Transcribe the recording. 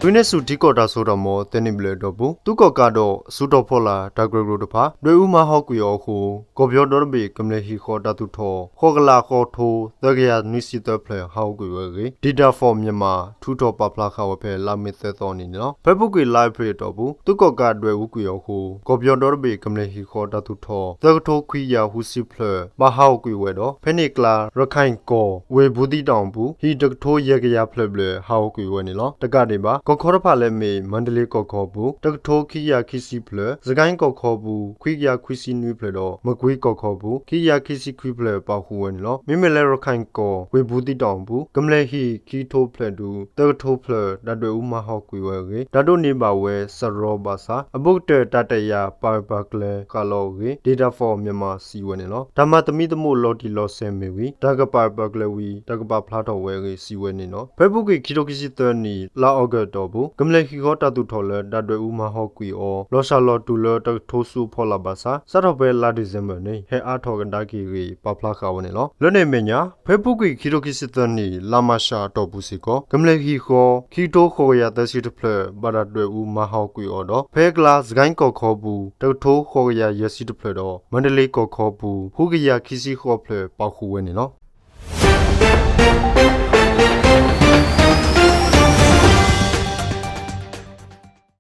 သုးန့ၢ်ဆူၣ်ထံကီၢ်တၢ်စိတၢ်ကမီၤ သၢနံၣ်ဘျဲၣ်အတီၢ်ပူၤ သုးကီၣ်ကးဒီး စုတီၤဖီလာ်တၢ်ကြၢးကရိတဖၣ် ဒွဲၣ်အူမၤဟးဂီၤကွံာ်အီၤအဃိ ကီၢ်ပယီၤဒီတဘ့ၣ် ကမျၢၢ်ဟံၣ်ဃီတၢ်သူၣ်ထီၣ် ဃိးကလးဃိးထိ သၢကယၤနွံဆံသၢဖျၢၣ် ဟးဂီၤကွံာ်ဝဲအဂ့ၢ် Data for Myanmar ထုးထီၣ်ပာ်ဖျါဃာ်ဝဲဖဲလါမ့ၤသၢသီအနံၤန့ၣ်လီၤ. ဖဲအပူၤကွံာ်လါအ့ဖြ့ၣ်အတီၢ်ပူၤ သုးကီၣ်ကးဒွဲၣ်အူကွံာ်အီၤအဃိ ကီၢ်ပယီၤဒီတဘ့ၣ် ကမျၢၢ်ဟံၣ်ဃီတၢ်သူၣ်ထီၣ် သၢကထိခွံကယၤဃုဆံဖျၢၣ် ဘၣ်ဟးဂီၤကွံာ်ဝဲဒီး ဖဲန့ၣ်အကျါ ရခၢၣ်ကီၢ် ဝ့ၢ်ဘူးသံတီၣ်အပူၤ ဟံၣ်တကထိယဲၢ်ကယၤဖျၢၣ်ဘျဲၣ် ဟးဂီၤကွံာ်ဝဲန့ၣ်လီၤ. တကးဒံးဘၣ် ကီၢ်ခီတဖၣ်လၢအမ့ၢ် မၣ်တလ့ကီၢ်ခီအပူၤ တကထိခံကယၤခံဆံဖျၢၣ်, စကဲကီၢ်ခီအပူၤ ခွံကယၤခွံဆံနွံဖျၢၣ်ဒီး မကွ့ကီၢ်ခီအပူၤ ခံကယၤခံဆံခွံဖျၢၣ် ပာ်ဃုာ်ဝဲန့ၣ်လီၤ. မ့မ့ၢ်လၢရခၢၣ်ကီၢ် ဝ့ၢ်ဘူးသံတီၣ်အပူၤ ကမျၢၢ်ဟံၣ်ခံကထိဖျၢၣ်ဒုး သၢကထိဖျၢၣ် တၢ်ဒွဲၣ်အူမၤဟးဂီၤကွံာ်ဝဲအဂ့ၢ် တၢ်ဒိးန့ၢ်ဘၣ်ဝဲစရီဘၣ်ဆၣ် အဘူးကတၢၢ်တၢ်တဲာ်ယၤ ပာ်ဂၢၢ်ပာ်ကျၢၤဃာ်လီၤအဂ့ၢ် Data for Myanmar စံးဝဲန့ၣ်လီၤ. တၢ်မၤသမံသမိးလီၤတံၢ်လီၤဆဲးမ့ၢ်ဝံၤ တၢ်ကပာ်ဂၢၢ်ပာ်ကျၢၤဝံၤ တၢ်ကပာ်ဖျါထီၣ်ဝဲအဂ့ၢ် စံးဝဲန့ၣ်လီၤ. ဖဲအပူၤကွံာ် ခံကထိခံဆံသၢနံၣ် လါအီကူးအတီၢ်ပူၤ ကမျၢၢ်ဟံၣ်ဃီတၢ်သူၣ်ထီၣ်လၢ တၢ်ဒွဲၣ်အူမၤဟးဂီၤကွံာ်အီၤ လီၤစှၤလီၤတုၤလၢတကထိဆူအဖီလာ်ဘၣ်ဆၣ် စးထီၣ်ဖဲလါဒံၣ်စ့ဘၢၣ်န့ၣ် ဟဲအါထီၣ်ကဒါက့ၤအဂ့ၢ် ပာ်ဖျါဃာ်ဝဲန့ၣ်လီၤ. လၢန့ၣ်အမဲာ်ညါ ဖဲအပူၤကွံာ် ခံကထိခံဆံသၢနံၣ် လါမးရှးအတီၢ်ပူၤစ့ၢ်ကီး ကမျၢၢ်ဟံၣ်ဃီ ခံကထိဃိးကယၤသၢဆံတဖျၢၣ် ဘၣ်တၢ်ဒွဲၣ်အူမၤဟးဂီၤကွံာ်အီၤဒီး ဖဲအကျါ စကဲကီၢ်ခီအပူၤ တကထိဃိးကယၤယဲၢ်ဆံတဖျၢၣ်ဒီး မၣ်တလ့ကီၢ်ခီအပူၤ ဃုကယၤခံဆံဃိးဖျၢၣ် ပာ်ဃုာ်ဝဲန့ၣ်လီၤ.